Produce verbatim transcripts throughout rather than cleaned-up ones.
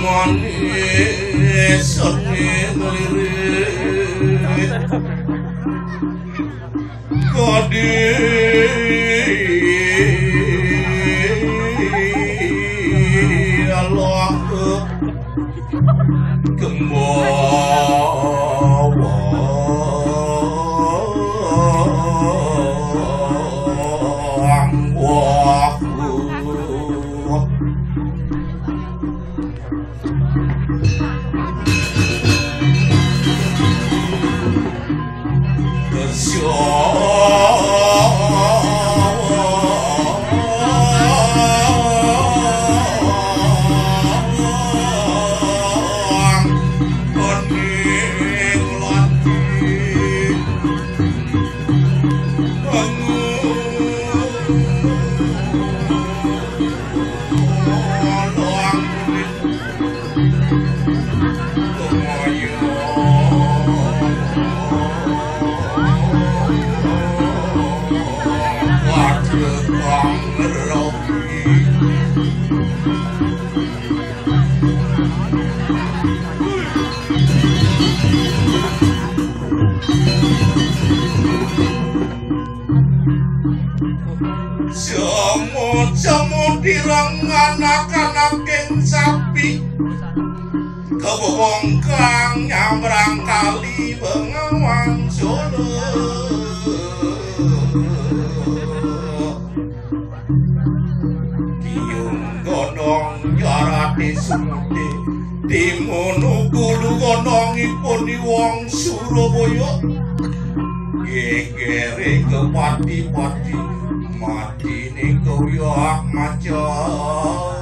Manis angin lirik. Kadi Allah kembawang wah. Semut-semut direng anak-anak geng sapi. Kebobong kang nyambrang kali Bengawan Solo. Tiung gondong jarate sumute. Timun ugulu gondongipun iwong Surabaya. Gegere kepati-pati. Matine koyak macan.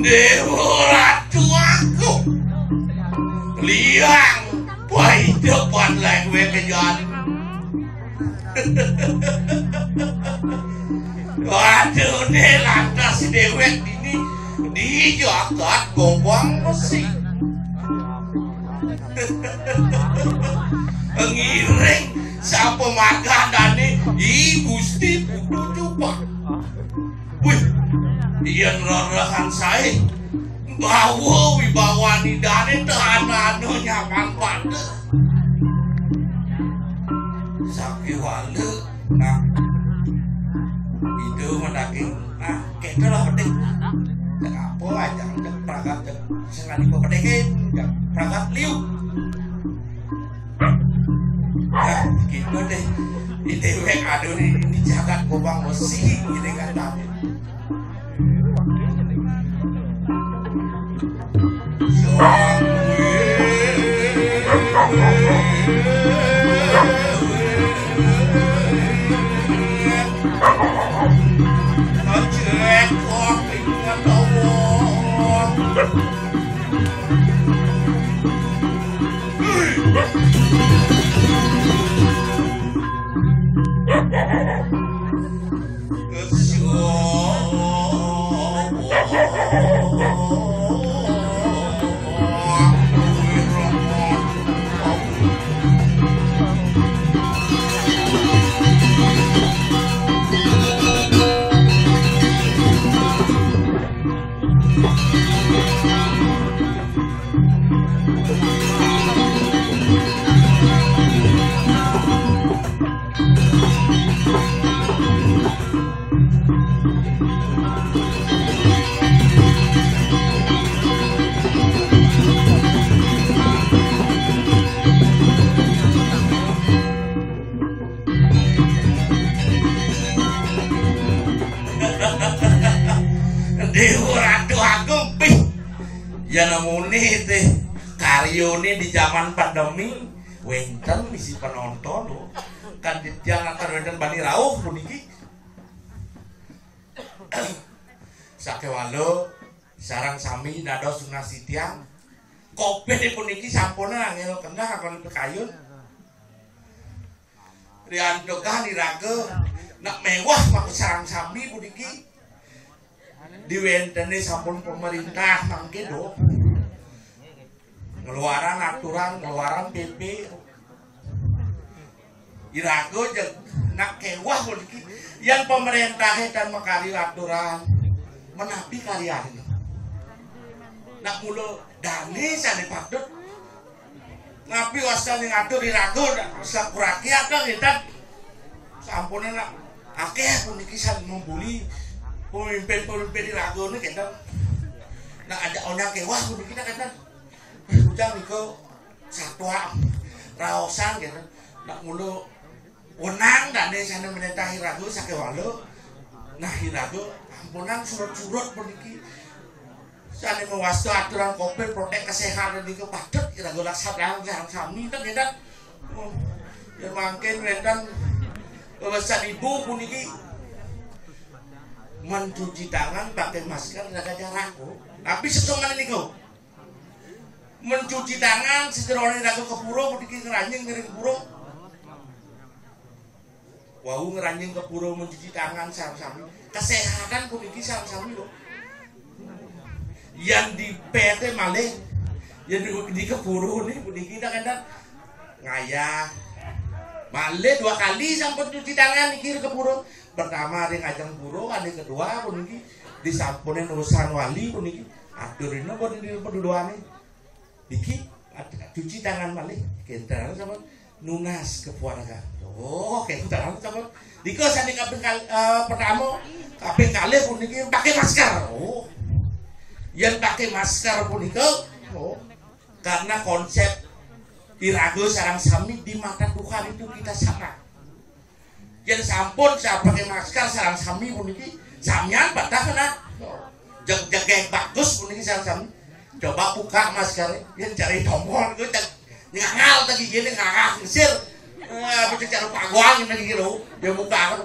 Dewa Ratu Agung, liang pahidepan lek wekejan. Waduh, ne lantas dewek dini di jagat Gobang Besi. Ngiring sapa maganane I Gusti Putu Cupak. Wih, yen rerehan sae, bawa wibawan idane tehanana nyaman pate. Sakiwala, nah, itu mendaging, nah, kita lah penting. Cek apa aja, cek pragat, cek senani pepedekin, cek pragat liu. Ya, gitu deh. Di dewek aduh di, di jagat Gobang Besi, gitu kan, tapi. Dewa Ratu Agung, pih. Ya nemune teh karyane di zaman pandemi wenten misi penonton lho. Kan titiang akan wenten bani rauh puniki. Sakewala sareng sami dados nunas titiang. Kopit puniki sampun angel kendah akan pikayun. Riantukan iraga nak mewah maka sareng sami puniki diwentene sampun pemerintah mangke do ngeluaran aturan, ngeluaran P P. Iraga jeg nak kewah puniki, yen pemerintahe tan makarya aturan, menapi karyane? Nak mula dane sane patut Napi wastane ngatur iraga, nak sakurakyat kan nggih, ten? Sampune nak akeh puniki sing membuli pemimpin-pemimpin iraga niki, ten? Nak ajak onang kewah puniki, nak, ten? Bujang nika satwa raosan, nggih, ten? Nak mula wenang dane sane menetahi iraga sakewala. Nah, iraga ampunang surut-surut puniki. Sane mawasta aturan Covid, protek kesehatan niku patut iraga laksanakang sami, ten, nggih, ten? Oh, ya mangkin wenten pesan ibu puniki mencuci tangan pakai masker, jaga jarak, oh. Tapi sesungguhnya niku mencuci tangan sejerone iraga ke pura puniki ngranjing ngiring pura. Wau ngranjing ke pura mencuci tangan sareng sami. Kesehatan puniki sareng sami lho. Yang di P T malih, yang di, di ke pura ni puniki tak ada ngayah. Malih dua kali sampun cuci tangan niki ke pura. Pertama ring ajeng pura, kali kedua puniki disampune nusan wali puniki. Atur ini pun di peduluane. Niki cuci tangan malih, kenten sapa nunas keponakan. Oh, kenten sapa. Nika sane kaping kal-, eh, pertama, kaping kalih puniki pakai masker. Oh. Yang pakai masker punika, oh, karena konsep iraga sareng sami di mata Tuhan itu kita sama. Yen sampun saya pakai masker sareng sami puniki, samian patah kena. Jeg-, jegeg bagus puniki sareng sami. Coba buka masker, yen cari tombol niku jeg-, ngangal ta gigine, ngangah sisir. Eh, apa cara pagoan ngene iki lho. Ya buka.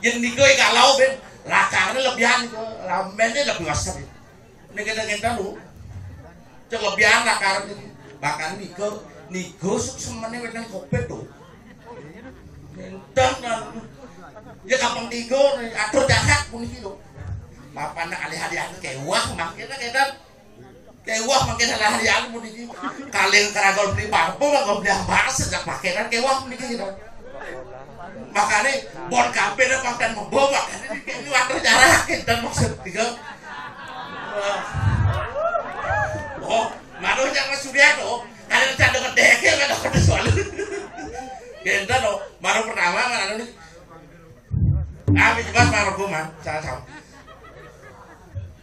Yen niku kalau ben lakarne lebihan niku, ramene lebih wasep. Niki ngenten lho. Kelebihan lah karep niki. Bahkan niku, niku suksemene wonten Covid lho. Ngenten, anu. Ya kampung tiga, atur jarak puniki lho. Bapak nak alih-alih kewah mangkene ngenten. Kewah mangkene alih-alih puniki. Kalih keragol beli parfum, kagol beli ambas, sejak pakenan kewah puniki gitu. Makane bon kabeh nek pancen mebo, makane iki water jarak, enten maksud tiga. Oh, manuh yang Mas Surya to, ada cak denger deke kan aku soal. Enten to, baru pertama kan anu ni. Ah, jelas baru gua mah, salah sama.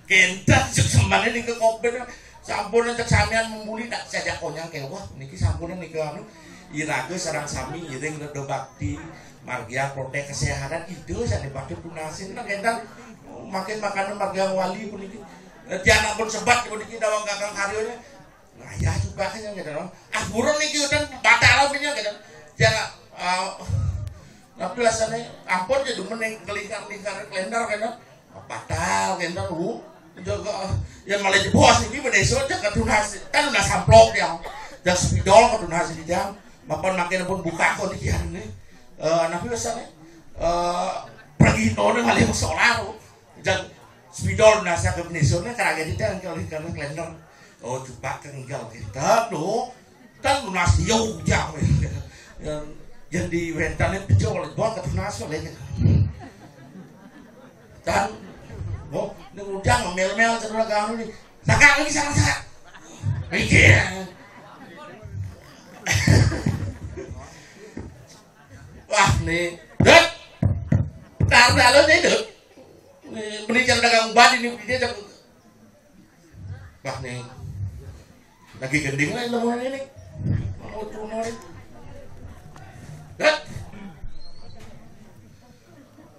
Kenten suksemane niki Covid. Sampun cek samian membuli tak sajak konyang kewah niki sampun niki anu iraga sareng sami ngiring reda bakti margia protek kesehatan itu sane patut tunasin nang kenten makin makanan margia wali puniki. Tiang ampun sebat puniki dawang kakang karyanya. Nah, ya juga kan gitu loh. Ah, burung niki udah batal punya gitu. Tiang, eh, tapi rasanya ampun ya demen yang kelingkar-lingkar kalender gitu. Batal kenten, Bu. Jaga, ya malah jebos niki meneso jaga tunas, kan tunas amplop ya. Jaga spidol ke tunas iki jam. Mapan makin pun buka kok niki anu. Eh, napi rasane? Eh, pergi none malah solar. Jaga spidol nasa ke meneso ne karage di tang kalau kalender. Oh, coba kenggal kita tuh. Kan lunas yo ujang. Yang, yang di wentane bejo oleh buat ke lunas oleh. Kan, oh, ini ujang mel-mel terus kamu nih. Sakak lagi sama sakak. Mikir. Wah, nih. Dut. Karena lo nih, Dut. Nih, beli cara dagang ubah ini dia. Wah, nih. Lagi gending lah ilmu ini. Mau turun lagi. Gat.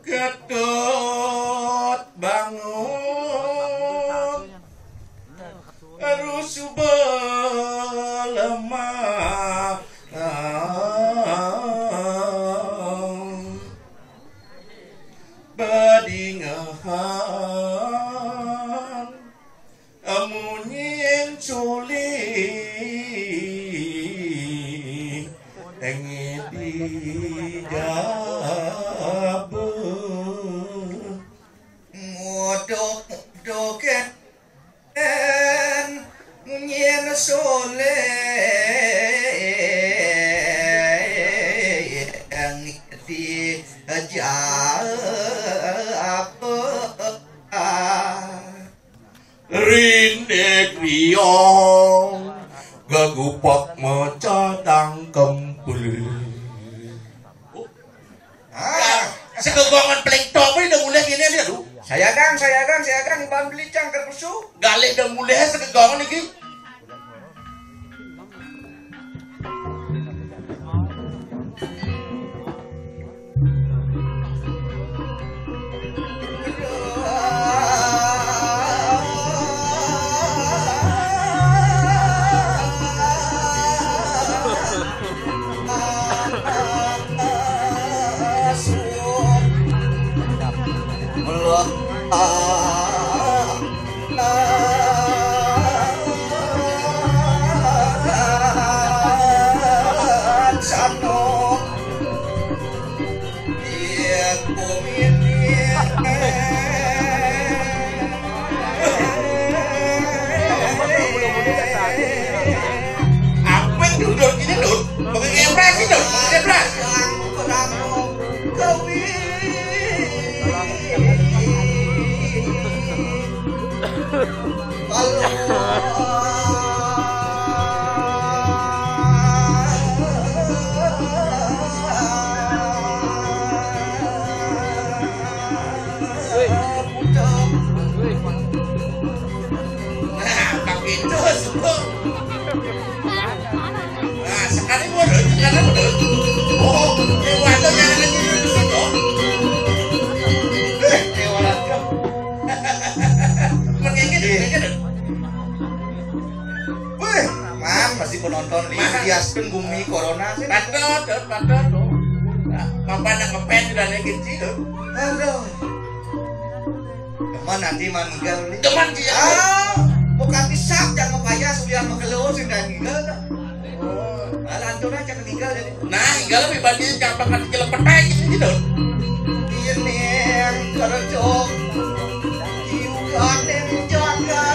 Gatut. Bangun, rusuh belemah, bedingehan munyin suling, engit di jaba. Muduk-muduken munyin suling, engit di jaba. Rindik riong, gegupak macadang kempul. Ah, segegongan plengtong kuwi udah mulih kene, aduh. Sayagan, sayagan, sayagan, iban beli cang kerpusu. Galih udah mulih segegongan iki. Apa yang duduk ini, Dut? Pakai kepres itu, kepres. Nah, begitu, Sugeng. Nah, sekali mundur, sekali mundur. Oh, ini waduh, jangan lagi di situ. Eh, ini waduh. Mengingin, mengingin. Wih, man, masih penonton nih. Mana? Hiaskan bumi corona sih. Patut, Dut, patut, Dut. Nah, papan yang ngepet udah naik kecil, Dut. Aduh. Teman nanti mah ninggal nih. Teman dia. Ah, bukan pisah, jangan payah, sudah makelur, sudah ninggal. Oh. Alah, antum aja ninggal jadi. Nah, ninggal lebih banyak jangan pakai jelek petai gitu. Ini yang kerja. Iukan yang jaga.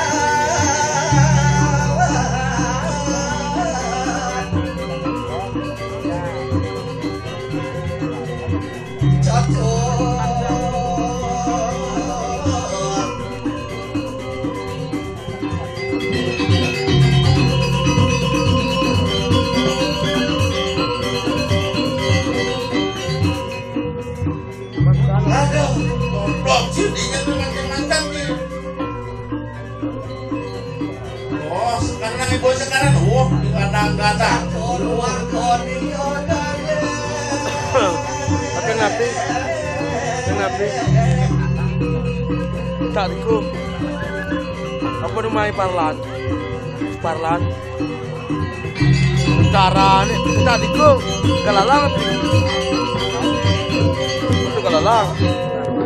Cocok. Aduh, goblok, jadinya tuh macam-macam nih. Oh, sekarang ibu sekarang, wah, kadang-kadang. Oke, ngerti. Oke, ngerti. Tak diku. Apa namanya, Parlan? Parlan. Carane tak diku. Galalang. Itu galalang.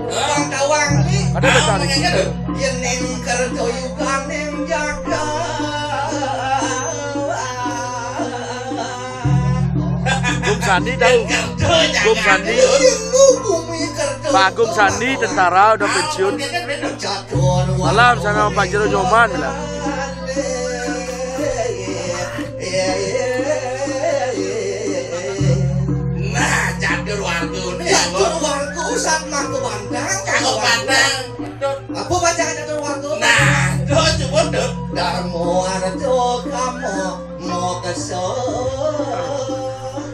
Tawang-tawang ni. Ada tak diku? Yen ning kerto yukaning jagat. Gung Sandi tahu. Gung Sandi. Pak Gung Sandi, tentara, udah pensiun. Salam sama Pak Jero Nyoman lah. Nah, catur wargane. Catur warga, Ustaz mah kebantang. Kagak pandang. Apa bacaan catur warga? Nah, tuh coba tuh. Darmo arjo kamo mokso.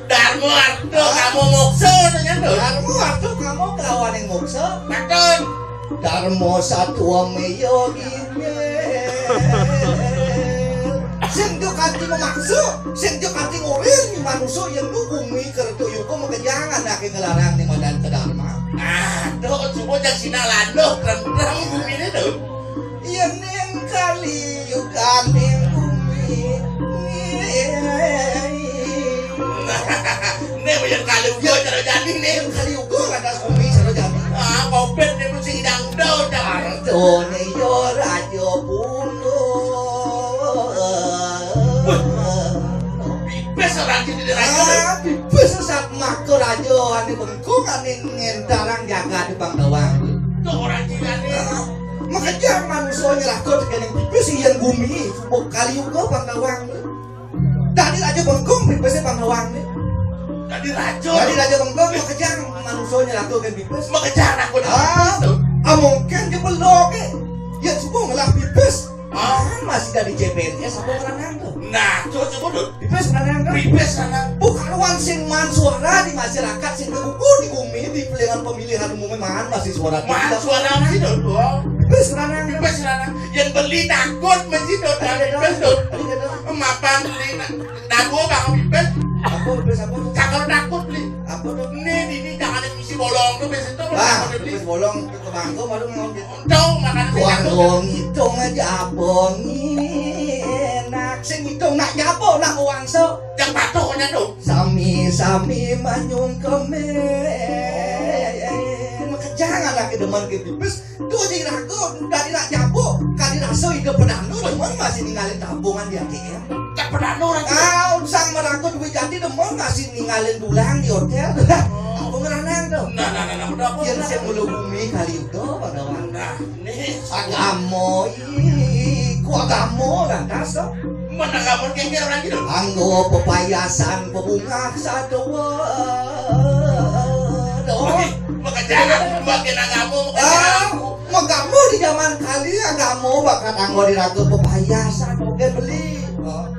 Darmo arjo kamo mokso, nanya tuh. Darmo arjo kamo kelawan yang mokso. Betul. Darmo satwa meyo gine. Sing jo kanti memaksa, sing jo kanti ngoril ni manusa yen lu bumi kerto yuko makejangan ake ngelarang ni madan ke dharma. Aduh, coba jak sina landuh, terang-terang bumi ini tuh. Yén ning kali yuganing bumi. Né, yén kali yuga cara jani né. Yén kali yuga lantas bumi cara jani. Ah, covid né mesti idang do, dah. Artone yo raja bunuh. Wah, pipis orang sini di raja. Ah, pipis sesat maka raja ane bengkung ane ngentarang jagat di Bangkawang. Tuh orang sini nih. Ah, makanya manusia nyerah kok tekening pipis yen bumi, subuh kali yuga Bangkawang. Dadi raja bengkung pipis Bangkawang nih. Dadi raja. Dadi raja bengkung makejang manusia nyerah kok kan pipis. Makejang aku dah. Ah, pipis tuh. Ah, mungkin dia belok eh. Ya subuh ngelah pipis. Ah, masih dari C P N S apa ngeranang tuh? Nah, coba coba tuh. Pipis ngeranang tuh. Pipis ngeranang. Bukan wan sing man suara di masyarakat sing kegugu di bumi di pilihan pemilihan umumnya man masih suara. Man suara masih tuh. Pipis ngeranang. Pipis ngeranang. Yang beli takut masih tuh. Tadi ada. Pipis tuh. Tadi ada. Mapan beli nak. Dago bang pipis. Apa pipis apa? Cakal takut beli. Apa tuh? Nih, ini jangan yang isi bolong tuh biasa tuh. Wah, pipis bolong. Kebangko baru ngomong gitu. Untung makan. Wah, wong ngitung aja abongi enak. Sing ngitung nak nyapo nak wangso. Yang patuhnya tuh. Sami-sami manyung keme. Makejang anak demen ke pipis. Tuh di rago, dari nak nyapo. Kali raso ide pedanu demen masih ninggalin tabungan di A T M. Cak pedanu orang. Ah, unsang merago duit jati demen masih ninggalin dulang di hotel. Aku ngeranang tuh. Nah, nah, nah, nah, udah apa? Yang saya mulu bumi kali itu, Pak Dawan. Nah, nih. Agamo, ih, ku agamo lantas tuh. Mana agamo kengker orang gitu? Anggo pepayasan, pebungah satu. Doh. Oke, makanya aku makin agamo, makanya aku. Magamo di zaman kali agamo bakat anggo di raga pepayasan oke beli. Oh.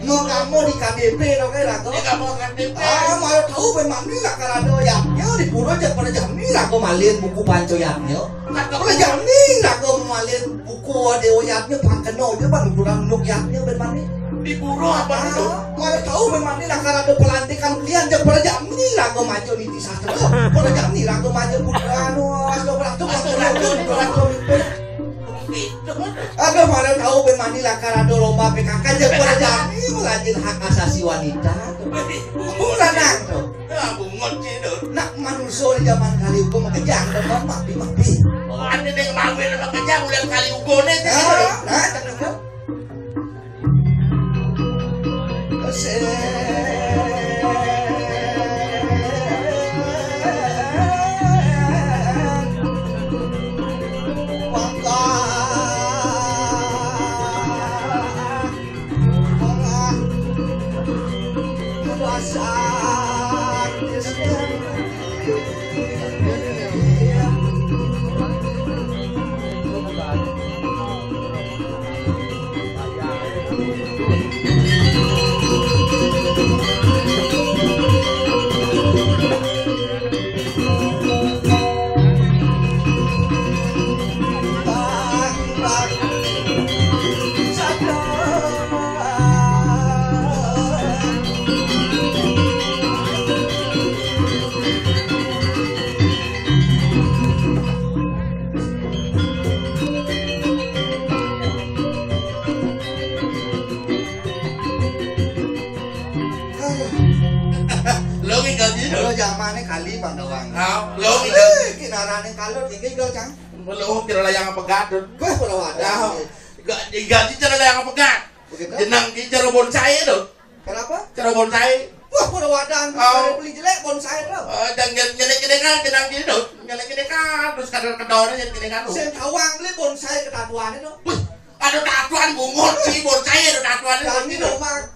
Magamo di K T P oke raga. Di kampung K T P. Ah, malah tahu ben mami lah karado yatnya di pura aja pada jami raga malin buku panco yatnya. Pada jami raga malin buku dewa yatnya pangkeno aja bang ukuran nuk yatnya ben mami. Di pura apa itu? Ah, malah tahu ben mami lah karado pelantikan belian aja pada jami raga maju di sastra. Pada jami raga maju putra anu asal beratu. Aduh, mana tahu ben mani lakar ada lomba P K K aja pada jani melajin hak asasi wanita. Aku lanang tuh. Nah, bungot sih tuh. Nak manusia di zaman kali itu makejang dan mapi mapi. Ada yang mawin makejang udah kali ugone. Ah, nah, Lo ngigal dino. Lo jamane kali Pak Dawang. Ah, lo ngigal. Eh, kinarane kalut iki ngigal, Cang. Lo kira layang apa gadut? Wah, ora wadah. Ah, ngigal iki cara layang apa gad? Begitu. Jenang iki cara bonsai to. Kenapa? Cara bonsai. Wah, ora wadah. Oh. Beli jelek bonsai to. Eh, jangan nyelek-nyelekan jenang iki to. Nyelek-nyelekan terus kadar kedornya nyelek-nyelekan to. Sing tawang beli bonsai ketatuane to. Wih, ada tatuan bungut sih bonsai ada tatuan. Kami lomba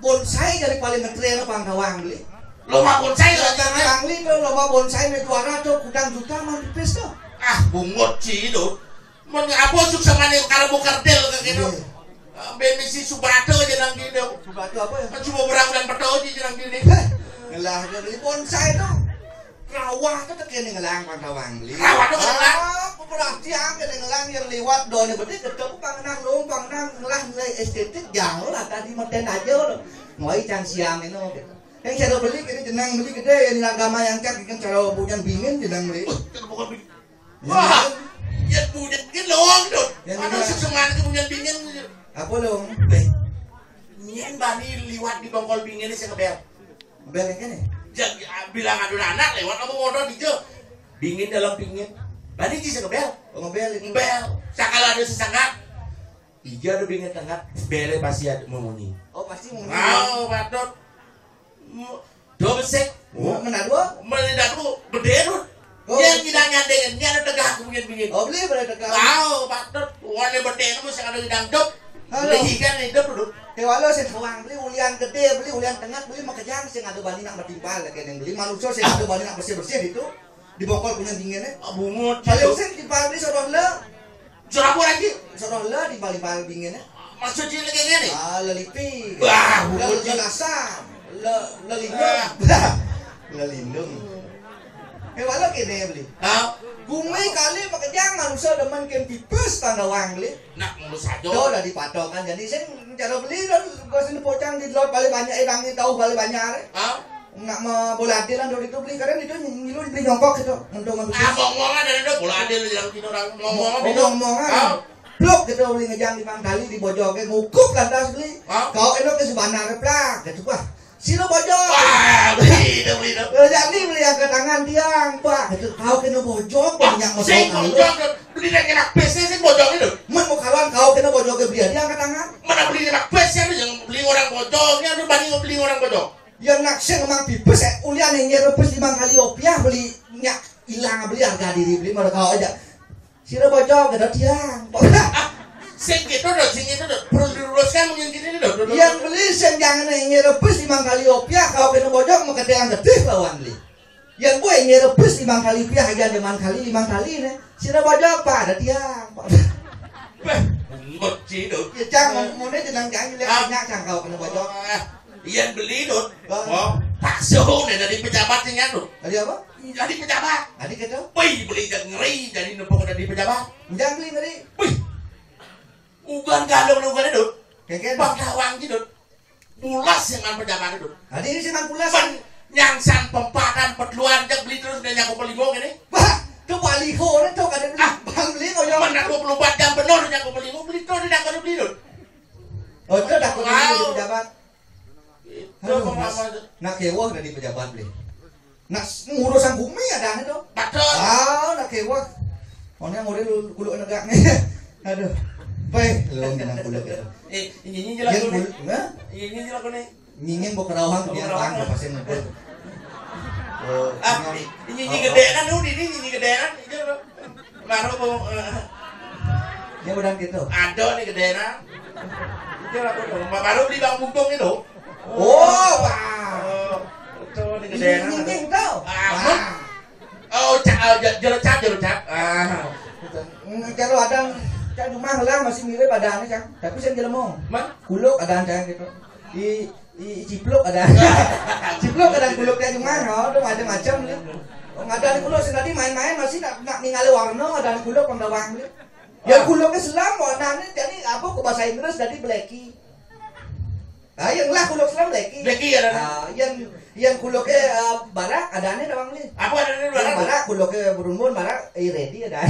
bonsai dari paling ngetren Bang Tawang beli. Lomba bonsai lah jangan. Bang Li tuh lomba bonsai nih juara tuh kudang juta mah pipis tuh. Ah, bungut sih itu. Mun apa sukses mana kalau mau kerdel kayak gitu. Iya. Ah, ben misi Subrato aja nang gitu. Subrato apa ya? Kan cuma berang dan petoji aja nang gini. Heh, ngelah dari bonsai tuh. Rawah tuh tekene ngelang Bang Tawang beli. Rawah tuh ngelang. Ah, perhatian kene ngelang yang lewat done bedi ketemu Bang Nang lo, Bang Nang ngelah nilai estetik jauh lah tadi meten aja lo. Ngoi cang siang ini gitu. Yang cara beli, kini jenang beli gedé, yang agama yang cak, kan cara punyan bingin jenang beli. Wah, cara bukan bingin. Wah, ya punyan bingin doang, Dut. Yang ada ini sesemangat punyan bingin. Apa dong? Beh, nyen bani liwat di bongkol bingin ini saya ngebel. Ngebel yang ini? Jadi, ah, bilang adu anak lewat apa motor di jo. Bingin dalam bingin. Bani ji saya ngebel. Oh, ngebel itu. Ngebel. Sakala ada sesangka. Ija ada bingin tengah, bele pasti ada memunyi. Oh, pasti memunyi. Mau, patut. Dobesek. Oh, menadua? Menadua, bedé tu. Oh. Yang kita nyandengin, ini ada tegak aku bingin-bingin. Oh, beli boleh tegak. Wow, patut. Warna bedé tu mesti ada hidang dop. Halo. Beli ikan hidup tu. Hewalo sing tawang beli ulian gedé, beli ulian tengah, beli makejang sing ada bani nak bertimpal lagi yang beli manusia sing ada bani nak bersih-bersih itu. Di bongkol punyan bingin, eh. Ah, bungut. Paling sing timpal beli sodoh le. Jorabur aja. Sono le di bali-bali bingin, eh. Maksud dia lagi ni? Ah, lelipi. Wah, le, bukul le je. Lasam. Le, lelindung. Ah. Lelindung. Eh, walau kene beli. Ah. Gumi kali makejang manusia demen ken pipis tanda wang beli. Nak ngurus aja. Tuh udah dipatokan. Jadi sing cara beli dan gua sini pocang di lot bali banyak, eh, dangi tahu bali banyak, eh. Ah. Nak ma bola adil lah dari itu beli, kadang itu ngilu beli nyongkok gitu, ngendong manusia. Ah, ngomong-ngomongan dari itu bola adil yang kita orang ngomong-ngomongan. Ngomong-ngomongan. Ah. Blok gitu beli ngejang di Mang Dali di Bojoge ngukup lantas beli. Ah. Kau eno ke sebenarnya plak gitu, wah. Sino Bojog. Wah, beli itu, beli itu. Eh, jadi beli angkat tangan tiang, Pak. Gitu. Kau kena Bojog, banyak motor sing kali. Bojog, beli yang enak bisnis sing Bojog itu. Men mau kawan kau kena Bojog ke beli dia angkat tangan. Mana beli enak bisnis yang beli orang Bojog, ini ada bani beli orang Bojog. Ya nak sing emang pipis, eh, ulian yang nyerepes lima kali opiah beli nyak ilang beli harga diri beli mereka aja. Sira baca kena tiang. Sing gitu dong, sing itu dong. Perlu diluruskan mungkin gini dong. Yang beli sing jangan yang nyerepes lima kali opiah kau kena bojok mau kena yang getih lawan beli. Yang gue nyerepes lima kali opiah aja lima kali lima kali nih. Sira baca apa ada tiang. Beh, ngocci dong. Ya cang mau nih jenang jangan lihat banyak cang kau kena bojok. Yang beli dong. Oh, tak suhu nih dari pejabat sing anu. Tadi apa? Jadi pejabat. Tadi kata? Wih, beli jadi ngeri, jadi numpuk jadi pejabat. Jangan beli ngeri. Wih. Ugan galung lu kan itu. Keke. Bang Tawang gitu. Pulas dengan pejabat itu. Tadi ini sih pulas. Ban nyangsan pempatan petluan jak beli terus dia nyaku pelingo gini. Bah, tuh baliho itu kada beli. Ah, bang beli kau yang mana dua puluh empat jam penuh nyaku pelingo beli terus dia kada beli itu. Oh, itu dah beli pejabat. Aduh, mas. Nak kewah dari pejabat beli. Nak s-, ngurusan bumi ada nih dong. Betul. Ah, nak kewah. Mana yang udah lu kulo negak nih. Aduh. Baik, lu ngenang kulo gitu. Eh, ini ini jelas nih. Nah? Ini ini jelas nih. Nyingin bok rawang dia bang pasti ngumpul. Oh, ah, ini ini gedé kan udah ini ini gedé kan. Baru mau, eh. Ya udah gitu. Ada nih gedé nah. Itu lah tuh. Baru beli bang bungkung itu. Oh, wah. Oh, itu nih gedé nah. Ini ini tahu. Ah, oh, cak, oh, jero cap, jero cap. Ah. Kalau ada cak rumah lah masih mirip ada nih kan. Tapi saya jelema. Man? Kuluk ada cak gitu. Di Di cipluk ada. Cipluk ada kuluk kayak gimana? Ada macam-macam nih. Oh, ada di kuluk sing tadi main-main masih nak nak ningali warna ada di kuluk pembawang nih. Ya kuluknya selam warnanya jadi apa ke bahasa Inggris jadi blacky. Ah, yang lah kuluk selam blacky. Blacky ada. Ah, yang yang kuluknya eh, barak ada nih doang nih. Apa ada di barak? Barak kuluknya berungun barak eh ready ada.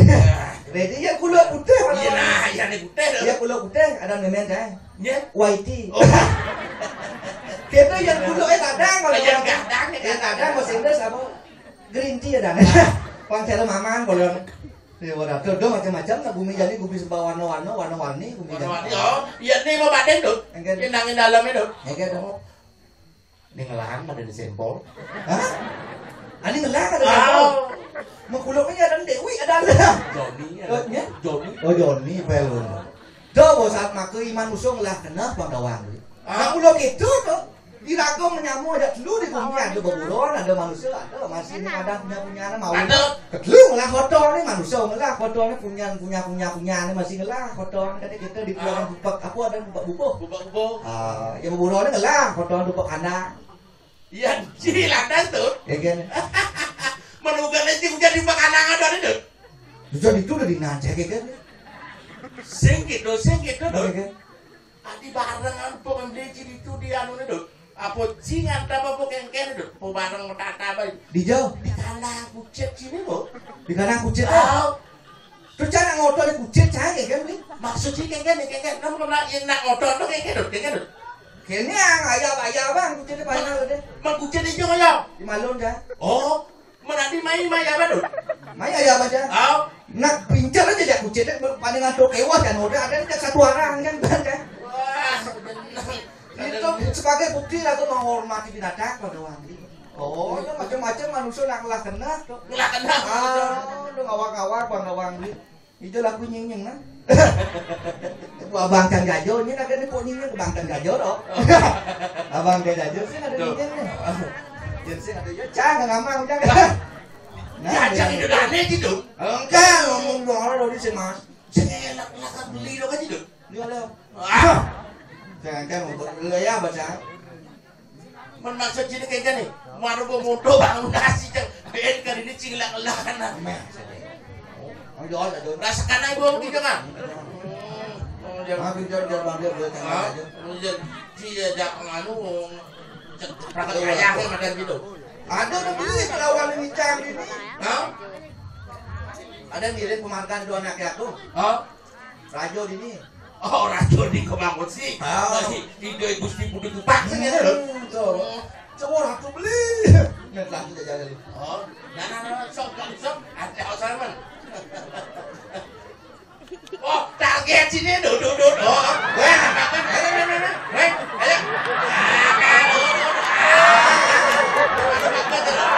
Ready ya kuluk putih. Iya nah, yang putih. Ya kuluk putih ada nemen saya. Ya. Y T. Oh. Kita yang dulu eh kadang kalau yang kadang ya kadang bahasa Inggris apa? Green tea ya dan. Pang cara maman bolon. Ya udah tuh dong macam-macam lah bumi jadi bumi sebab warna-warna warna-warni bumi. Warna-warni oh. Iya nih mau badan tuh. Enggak. Yang nangin dalamnya tuh. Enggak tuh. Ini ngelarang pada di sempol. Hah? Ani ngelarang ada sempol. Mau kuluknya ada Dewi ada. Joni. Oh, ya? Joni. Oh Joni, pelun. Dah bos saat maka iman usung lah kena bang dawang. Ah. Nak ulo gitu tuh. Diraga menyamu ada telu di bumi ada beburon, ada manusia, ada masih ini ada punya punya nama. Ada. Ketelu lah kotor ni manusia lah kotor ni punya punya punya punya ni masih lah kotor ni kata kita di pulang bupak apa ada bupak bubuh. Bupak bubuh. Ah, ya beburon ni lah kotor bupak anak. Iya, cilandan tuh. Ya kan? Menugan aja udah di makanan ada nih tuh. Sudah itu udah dinanjak ya kan? Sing gitu, sing gitu tuh. Adi bareng apa membeli ciri itu di anu nih tuh. Apa jingan ta apa kéngkén to? Apa bareng mata-mata baé. Di jauh. Di kandang kucit sini, Bu. Di kandang kucit, ya? Oh. Terus cara ngotor di kucit, cara kéngkén, Bli. Maksud sih kéngkén, kéngkén. Kamu pernah yang nak ngotor to kéngkén to, kéngkén to? Kéné yang ayah-ayah, Bang, kucit itu banyak udah. Mang kucit itu ya? Di malun, ya. Oh. Menadi mai, mai apa to? Mai ayah apa aja? Oh. Nak pincar aja jak kucit, paling ada kewas kan, udah ada jak satu orang kan, kan. Wah, bener. Itu sebagai bukti lah aku menghormati binatang pada wali. Oh, itu macam-macam manusia nak ngelah kena. Ngelah kena. Ah, lu ngawak-ngawak, bang ngawang duit. Itu lagu nying-nying nah. Ku abang Cang Jajo, ini nak ni kok nying-nying abang Cang Jajo to. Abang Cang Jajo sih ada nying-nying ni. Jadi sih ada ya, Cang ngamang Cang. Nah, Cang itu dah aneh gitu. Enggak, ngomong doang lo di sini, Mas. Saya enak-enak beli lo kan gitu. Dia lo. Ah. Jangan kan mau buat lo ya baca. Mun maksud sini kayak gini, maru bawa motor bangun nasi, Cang. Lain kali ini cinglang-lang kan. Nah. Ayo, ayo. Rasakan aja gua gitu kan. Hmm, hmm, jangan. Jangan, jangan, jangan, jangan, jangan, Ah, jangan. Jangan, dia jangan anu, cek, perangkat ayah yang ada gitu. Ada udah beli lawan ini Cang ini. Hah? Ada ngirim penghargaan dua anak aku. Hah? Rajo dini. Oh, Rajo di kebangun sih. Ah. Masih tiga Gusti Putu Tupak sih gitu. Hmm, tuh. Cowok aku beli. Nggak tahu kita jalan. Oh, nah, nah, nah, sok, sok, sok. Ada Alzheimer. Oh, target sini, duh, duh, duh, duh. Weh, weh, weh, weh, weh. Weh, ayo. Ah, duh, duh, duh. Ah, duh, duh, duh.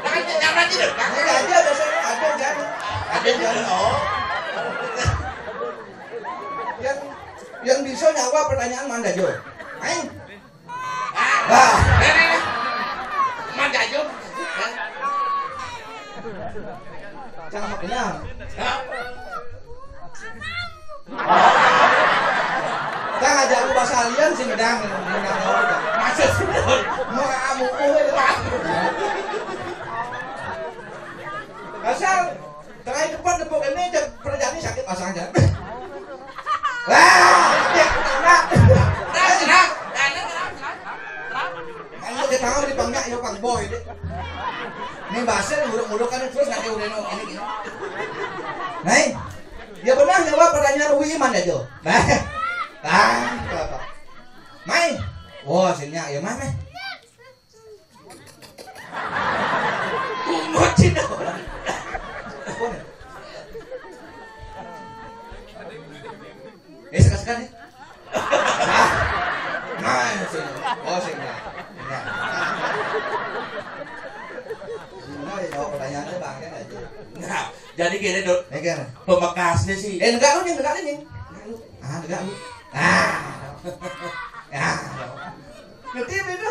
Jangan, jangan, jangan. Ini aja ada saya, ada jangan. Ada jangan, oh. Yang, yang bisa nyawa pertanyaan mana, Jo? Ayo. Ah, Bah. Nih, nih, nih. Mang Jajo. Cang apa kenal? Hah? Cang aja aku bahasa alien sih, medang. Medang apa, Cang? Masa sih? Mau kamu, oh, Asal tengah depan tepuk ini, cek perjani sakit pasang aja. Wah, dia kena. Kalau kita mau dipanggil, ya, Bang Boy, deh. Ini bahasa nguruk-nguruk kan terus nanti udah no, ini, ini. Nah, ya benar, jawab pertanyaan Uwi Iman aja. Nah, nah, apa? Mai. Wah, sini ya, mana? Bungut sih, dong. Eh, sekat-sekat nih. Nah, nah, sini. Oh, sini. Nah. Nah, ya, pertanyaannya Bang, kan aja. Nah, jadi gini, Dok. Ini kan. Pemekasnya sih. Eh, enggak lu, Nying, enggak lu, Nying. Enggak lu. Ah, enggak lu. Ah. Ya. Ngerti apa itu?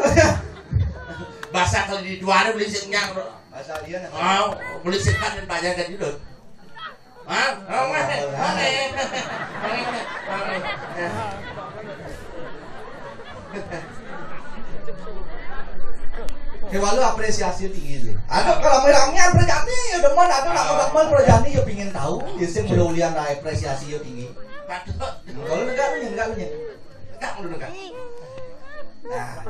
Bahasa kalau di luar beli sing nyang, Bro. Bahasa dia nah. Oh, beli sing kan dan banyak kan gitu. Hah? Oh, mana? Mana? Kayak walau apresiasi tinggi sih. Ada kalau merangnya apresiasi, ya demen, ada nak demen perjani, ya pingin tahu, ya sih mudah-mudahan lah apresiasi ya tinggi. Kalau negara nih, negara nih. Enggak, udah enggak. Nah,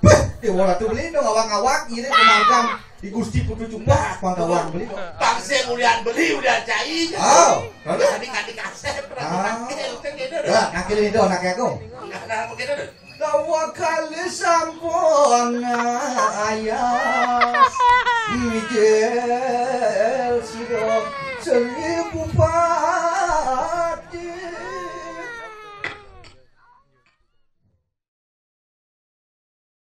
beh, dia orang tuh beli dong awak-awak, ini pemargam di Gusti Putu Cumpa, pangkawang beli. Bangsa mulian beli, udah cai. Oh, kalau Tadi kadi kasep, Ah. Tadi nakil, kan gitu. Ya, nakil itu anaknya aku. Nah, nah, begitu tuh. Dua kali sampun ayah. Mikir.